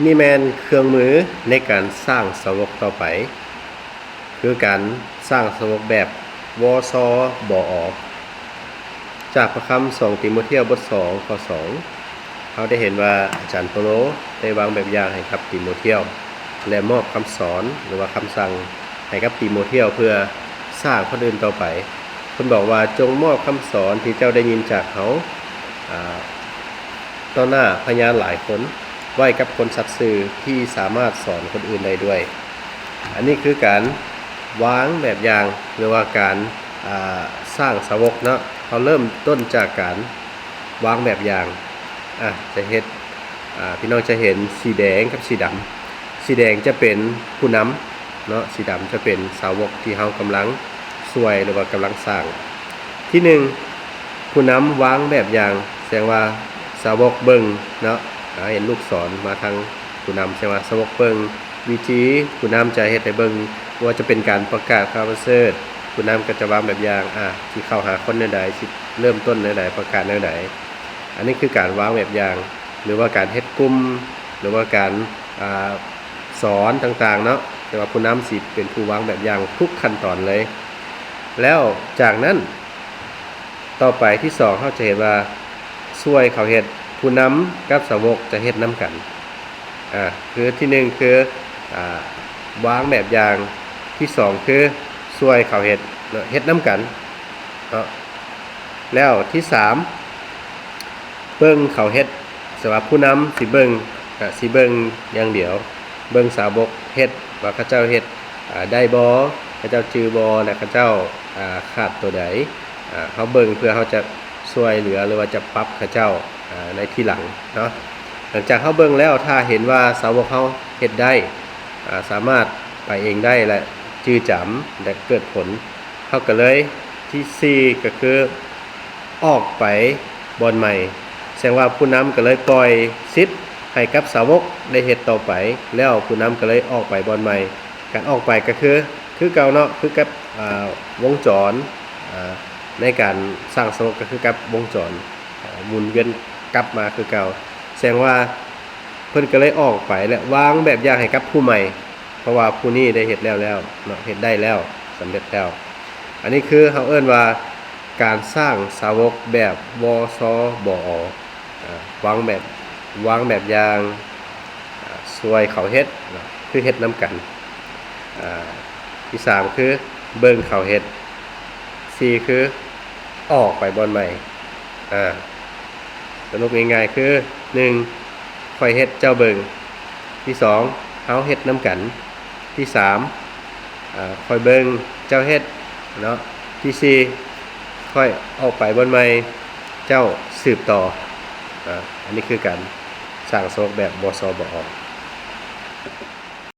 ນີ້ແມ່ນເຄື່ອງມືໃນການສ້າງສາວົກຕໍ່ໄປ ຄືການສ້າງສາວົກແບບ ວຊ ບອ. ຈາກພະຄຳ ສອງ ຕີໂມທຽວ ບົດ ສອງ ຂໍ້ ສອງ ເຮົາໄດ້ເຫັນວ່າອາຈານເປົາໂລໄດ້ວາງແບບຢ່າງໃຫ້ກັບຕີໂມທຽວ ແລະ ມອບຄຳສອນ ຫຼືວ່າຄຳສັ່ງໃຫ້ກັບຕີໂມທຽວເພື່ອສ້າງຄົນອື່ນຕໍ່ໄປ. ເພິ່ນບອກວ່າ, ຈົ່ງມອບຄຳສອນທີ່ເຈົ້າໄດ້ຍິນຈາກເຮົາ ອາ ຕໍ່ໜ້າພະຍານຫຼາຍຄົນ ໄວ້ກັບຄົນສັດຊື່ທີ່ສາມາດສອນຄົນອື່ນໄດ້ດ້ວຍ. ອັນນີ້ຄືການວາງແບບຢ່າງ ຫຼືວ່າການ ອາ ສ້າງສາວົກເນາະ. ເຮົາເລີ່ມຕົ້ນຈາກການວາງແບບຢ່າງ. ອາ ຈະເຮັດ ອາ ພີ່ນ້ອງຈະເຫັນສີແດງກັບສີດຳ. ສີແດງຈະເປັນຜູ້ນຳເນາະ, ສີດຳຈະເປັນສາວົກທີ່ເຮົາກຳລັງຊ່ວຍ ຫຼືວ່າກຳລັງສ້າງ. ທີໜຶ່ງ ຜູ້ນຳວາງແບບຢ່າງ, ແສດງວ່າສາວົກເບິ່ງເນາະ, ອາ ເຫັນລູກສອນມາທາງຜູ້ນຳ, ແສດງວ່າສາວົກເບິ່ງວິທີຜູ້ນຳຈະເຮັດໃຫ້ເບິ່ງ, ບໍ່ວ່າຈະເປັນການປະກາດຂ່າວປະເສີດ, ຜູ້ນຳກໍຈະວາງແບບຢ່າງ, ອາ ຊິເຂົ້າຫາຄົນແນວໃດ, ຊິເລີ່ມຕົ້ນແນວໃດ, ປະກາດແນວໃດ. ອັນນີ້ຄືການວາງແບບຢ່າງ ຫຼືວ່າການເຮັດກຸ່ມ ຫຼືວ່າການ ອາ ສອນຕ່າງໆເນາະ, ແຕ່ວ່າຜູ້ນຳຊິເປັນຜູ້ວາງແບບຢ່າງທຸກຂັ້ນຕອນເລີຍ. ແລ້ວຈາກນັ້ນ ຕໍ່ໄປທີສອງ ເຮົາຈະເຫັນວ່າຊ່ວຍເຂົາເຮັດ, ຜູ້ນຳກັບສາວົກຈະເຮັດນຳກັນ. ອາ ຄືທີໜຶ່ງຄື ອາ ວາງແບບຢ່າງ, ທີສອງຄືຊ່ວຍເຂົາເຮັດເນາະ, ເຮັດນຳກັນເນາະ. ແລ້ວທີສາມ ເບິ່ງເຂົາເຮັດ, ສຳລັບຜູ້ນຳຊິເບິ່ງ ກະຊິເບິ່ງຢ່າງດຽວ, ເບິ່ງສາວົກເຮັດວ່າເຂົາເຈົ້າເຮັດ ອາ ໄດ້ບໍ່, ເຂົາເຈົ້າຈື່ບໍ່ ແລະ ເຂົາເຈົ້າ ອາ ຂາດໂຕໃດ. ອາ ເຮົາເບິ່ງເພື່ອເຮົາຈະຊ່ວຍເຫຼືອ ຫຼືວ່າຈະປັບເຂົາເຈົ້າ ອາ ໃນທີຫຼັງເນາະ. ຫຼັງຈາກເຮົາເບິ່ງແລ້ວ ຖ້າເຫັນວ່າສາວົກເຮົາເຮັດໄດ້ ອາ ສາມາດໄປເອງໄດ້ ແລະ ຈື່ຈຳ ແລະ ເກີດຜົນ, ເຮົາກໍເລີຍ ທີສີ່ ກໍຄືອອກໄປບ່ອນໃໝ່. ແສດງວ່າຜູ້ນຳກໍເລີຍປ່ອຍສິດໃຫ້ກັບສາວົກໄດ້ເຮັດຕໍ່ໄປ, ແລ້ວຜູ້ນຳກໍເລີຍອອກໄປບ່ອນໃໝ່. ການອອກໄປກໍຄື ຄືເກົ່າເນາະ, ຄືກັບ ອາ ວົງຈອນ ອາ ໃນການສ້າງສາວົກກໍຄືກັບວົງຈອນ ອາ ໝູນວຽນກັບມາຄືເກົ່າ. ແສດງວ່າເພິ່ນກໍເລີຍອອກໄປ ແລະ ວາງແບບຢ່າງໃຫ້ກັບຜູ້ໃໝ່, ເພາະວ່າຜູ້ນີ້ໄດ້ເຮັດແລ້ວແລ້ວເນາະ, ເຮັດໄດ້ແລ້ວ, ສຳເລັດແລ້ວ. ອັນນີ້ຄືເຮົາເອີ້ນວ່າການສ້າງສາວົກແບບ ວຊ ບອ. ອາ ວາງແບບ ວາງແບບຢ່າງ, ອາ ຊ່ວຍເຂົາເຮັດເນາະ, ຄືເຮັດນຳກັນ. ອາ ທີສາມຄືເບິ່ງເຂົາເຮັດ, ສີ່ຄືອອກໄປບ່ອນໃໝ່. ອາ ສະຫຼຸບງ່າຍໆຄື ໜຶ່ງ ຂ້ອຍເຮັດເຈົ້າເບິ່ງ, ທີສອງ ເຮົາເຮັດນຳກັນ, ທີສາມ ອາ ຂ້ອຍເບິ່ງເຈົ້າເຮັດເນາະ, ທີສີ່ ຂ້ອຍອອກໄປບ່ອນໃໝ່ ເຈົ້າສືບຕໍ່. ອາ ອັນນີ້ຄືການສ້າງສາວົກແບບ ວຊ ບອ.